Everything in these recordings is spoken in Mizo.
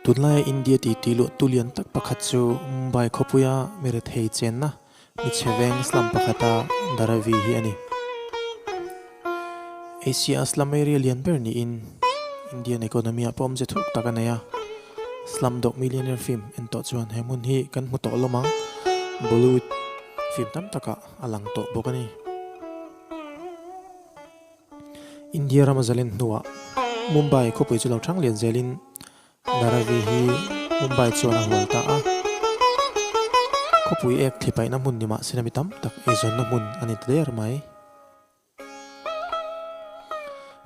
Tunlaia India titi luahtu lian tak pakhat chu Mumbai khawpuia mirethei chenna michhe veng slum pakhata Dharavi hi a ni. Asia slum area lian ber niin Indian economy ah pawh awmze thuk tak a nei a. Slumdog Millionaire film en tawh chuan he hmun hi kan hmu tawh lawm ang. Bollywood film tam takah a lang tawh bawk a ni. India rama zalen hnuah Mumbai khawpui chu lo thang lian zelin Dharavi hi Mumbai chuan a hual ta a. Khawpui ek thli paihna hmun ni mahse mi tam tak eizawnna hmun a ni ta der mai.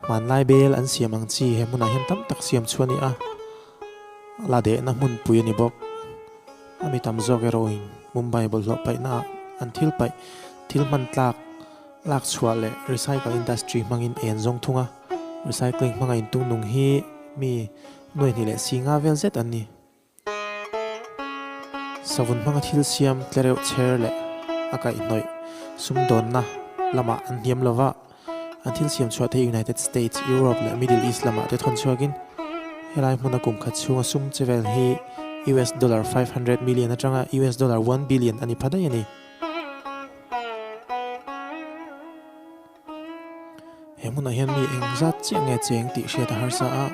Hmanlai bel an siam ang chi he hmunah hian tam tak siam chu a ni a, la dehna hmunpui a ni bawk. A mi tam zawk erawhin Mumbai bawlhhlawh paihnaah an thil paih thil hman tlak Lak chhuah leh recycle industry hmangin ei an zawng thung a, recycling hmanga intung nung hi mi nuai hnih leh si nga vel zet an ni. Savun hmanga thil siam tlereuh chher leh a kaihhnawih sumdawnna lamah an hniam lo va, an thil siam chhuah te United States, Europe leh Middle East lamah te thawn chhuakin helai hmuna kum khat chhunga sum che vel hi US dollar 500 million atanga US dollar 1 billion a ni pha daih a ni. He hmunah hian mi eng zat chiah nge cheng tih hriat a harsa a,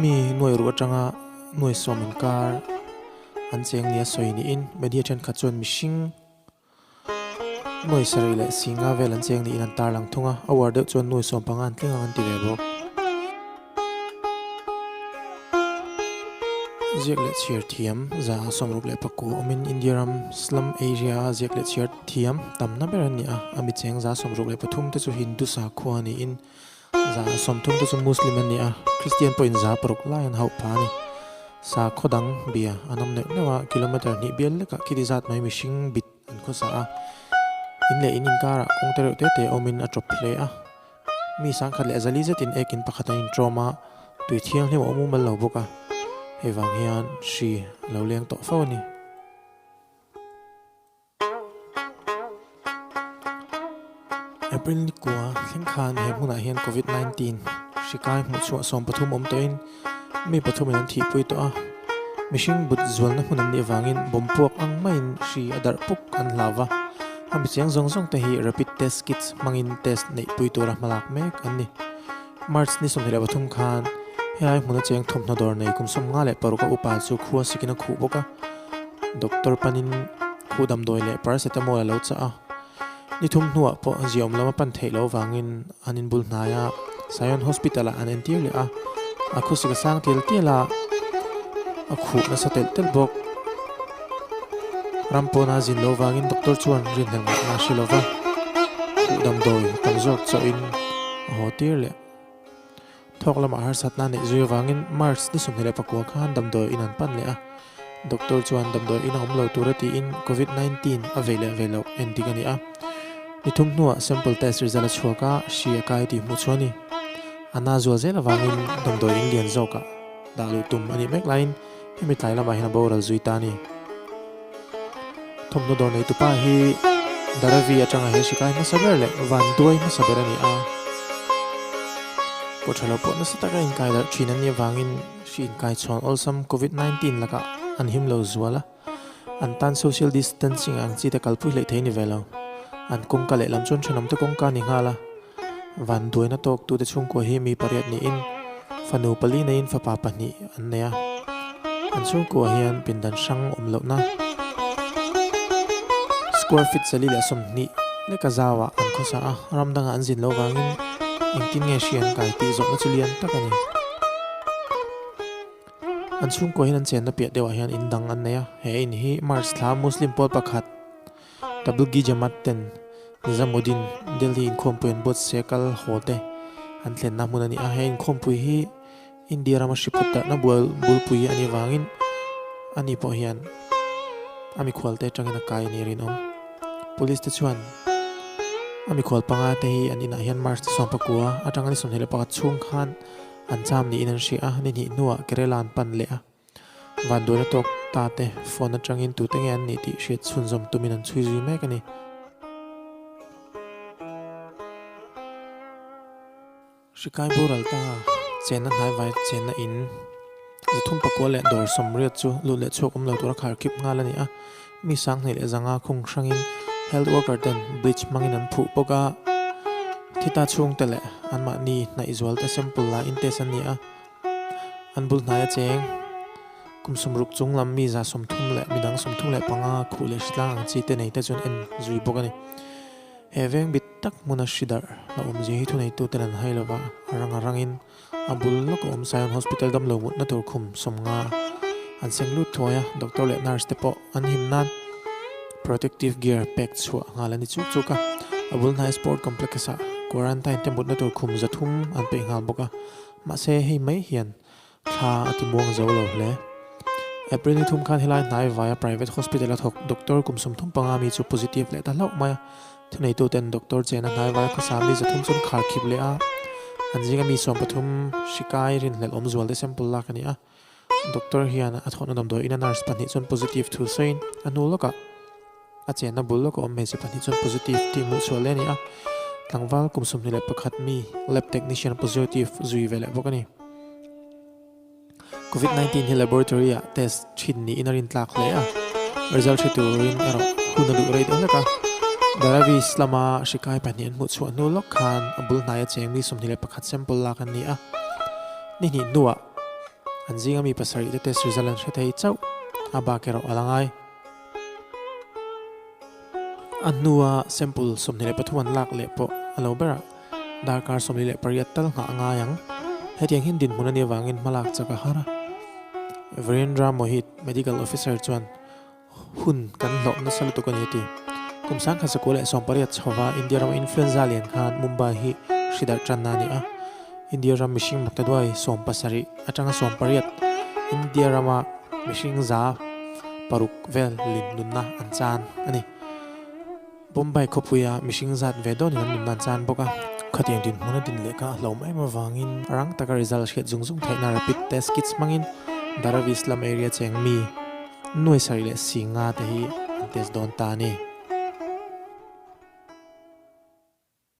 mi nuai ruh atanga nuai sawm inkar an cheng nia sawi niin media thenkhat chuan mihring nuai sarih leh singa vel an cheng niin an tarlang thung a, a uar deuh chuan nuai sawm panga an tling ang an ti ve bawk. Ziak leh chhiar thiam 169 awmin India ram slum area a ziak leh chhiar thiam tamna ber an ni a, a mi cheng 73 te chu Hindu sakhua niin 30 te chu Muslim an ni a, Christian pawhin 6% lai an hauh pha a ni. Sakhaw dang bia an awm neuh neuh a, kilometre hnih bial lekah khiti zat mai mihring bit an khawsa a, in leh in inkarah kawng te reuh te te awmin a tawp hle a. Mi sangkhat leh zali zetin ekin pakhat an intrawm a, tui thianghlim a awm mumal lo bawk a, hei vang hian hri a lo leng tawh fo a ni. April ni kua thleng khan he hmunah hian Covid 19 hri kai hmuh chhuah 13 awm tawhin mi pathumin an thihpui tawh a, mihring but zualna hmun an nih avangin bawm puak ang maiin hri a darh puk an hlau va. A mi chiang zawng zawng te hi rapid test kits hmangin test neihpui tura hmalak mek an ni. March ni 23 khan helai hmuna cheng thawmhnaw dawr nei kum 56 a upa chu khua sikin a khuh bawk a, doctor panin khuh damdawi leh paracetamol a lo chah a. Ni thum hnuah pawh ziaawm lam a pan theih loh avangin an inbul hnai a, Sion Hospital ah an entir leh a, a khawsik a sang tial tial a, a khuh nasa telh telh bawk. Ram pawna zin loh vangin doctor chuan rinhlelh ngaihna a hre lo va, khuh damdawi tam zawk chauhin a haw tir leh. Thawk lamah harsatna neih zui avangin March ni 24 khan damdawi in an pan leh a, doctor chuan damdawi in a awm lo tura tiin Covid 19 a vei leh ve loh endik a ni a. Ni thum hnuah sample test result a chhuak a, hri a kai tih hmuh chu a ni. A na zual zel avangin damdawi in lian zawkah dah luh tum a nih mek laiin Hemi tlai lamah hian a boral zui ta a ni. Thawmhnaw dawr neitupa hi Dharavi atanga he hrikai hmasa ber leh van duai hmasa ber a ni a. Kawtha lo pawh nasa taka inkai darh thin an nih avangin hri inkai chhuan awlsam Covid 19 lakah an him lo zual a. An tan social distancing ang chi te kalpui hleih thei ni ve lo. An kawngka lehlam chuan thenawmte kawngka a ni nghal a. Van duaina tawktute chhungkua hi mi pariat niin fanu pali neiin fapa pahnih an nei a. An chhungkua hian pindan hrang awm lohna square feet 120 leka zauah an khawsa a, ram dangah an zin loh vangin engtin nge hri an kai tih zawhna chu lian tak a ni. An chhungkua hian an chenna piah deuhah hian in dang an nei a, he in hi March thla Muslim pawl pakhat Tablighi Jamaat ten Nizamuddin, Delhi inkhawmpui an buatsaih kal haw te an thlenna hmun a ni a, he inkhawmpui hi India rama hri phut darhna bual bulpui a nih vangin ani pawh hian a mikhual te atangin a kai a nih rinawm. Police te chuan a mikhual panga te hi an inah hian March 19 atanga ni 21 chhung khan an cham niin an hria a, ni hnih hnuah Kerala an pan leh a. Vanduaina tawk ta te phone atangin tute nge an nih tih hriat chhunzawm tumin an chhui zui mek a ni. Hrikai boral ta chenna hnaivai chenna in. 309 leh dawr 80 chu lut leh chhuak awm lo tura khar khip nghal a ni a, mi 20,500 khung hrangin health worker ten bleach hmangin an phuh bawk a, thita chhungte leh anmahni hnaih zual te sample la in test an ni a, an bul hnaia cheng kum 60 chung lam mi 30 leh midang 35 khuh leh hritlang ang chi te nei te chuan en zui bawk a ni. He veng bit tak hmuna hri darh la awmzia hi thuneituten an hai lova, a rang a rangin a bul lawk a awm Sion Hospital damlo mutna tur khum 50 an seng lut thuai a, doctor leh nurse te pawh an him nan protective gear pek chhuah nghal a ni chuk chuk a. A bul hnai sport complex ah quarantine te mutna tur khum 300 an peih nghal bawk a, mahse hei mai hian Thla a ti muang zo lo hle. April ni thum khan helai hnai vaia private hospital a thawk doctor kum 35 mi chu positive leh ta hlauh mai a. Thuneituten doctor chena hnai vaia khawsa mi 300 chuan khar khip leh a, an zinga mi 13 hri kai rinhlelh awm zual te sample lak a ni a. Doctor hian a thawhna damdawi ina nurse pahnih chuan positive thu sawiin a hnu lawkah a chenna bul lawk a awm hmeichhe pahnih chuan positive tih hmuh chhuah leh a ni a. Tlangval kum 21 mi lab technician positive zui ve leh bawk a ni. Covid 19 hi laboratory ah test thin niin a rintlak hle a, result hre turin erawh hun a duh rei deuh hlek a. Dharavi lama hri kai pahnih an hmuh chhuah hnu lawk khan a bul hnaia cheng mi 21 sample lak an ni a. Ni hnih hnuah an zinga mi pasarih te test result an hre thei chauh a, bak erawh a la ngai. A hnua sample 23 an lak leh pawh a lo berah darkar 48 tal nghah a ngai ang. Hetiang hian dinhmun a nih avangin hmalak chak a har a. Virendra Mohit, Medical Officer chuan hun kan hlawh nasa lutuk a ni a ti. Kum 1918 chhova India rama influenza lian khan Mumbai hi hri darh tanna a ni a. India ram mihring maktaduai 70 atanga 80 India rama mihring 600 vel lin nunna an chan a ni. Bombay khawpuia mihring zat ve dawnin an nunna an chan bawk a. Khatiang dinhmun a din leh kha a hlauhawm em avangin rang taka result hriat zung zung theihna rapid test kits hmangin Dharavi slum area cheng mi nuai sarih leh si nga te hi an test dawn ta a ni.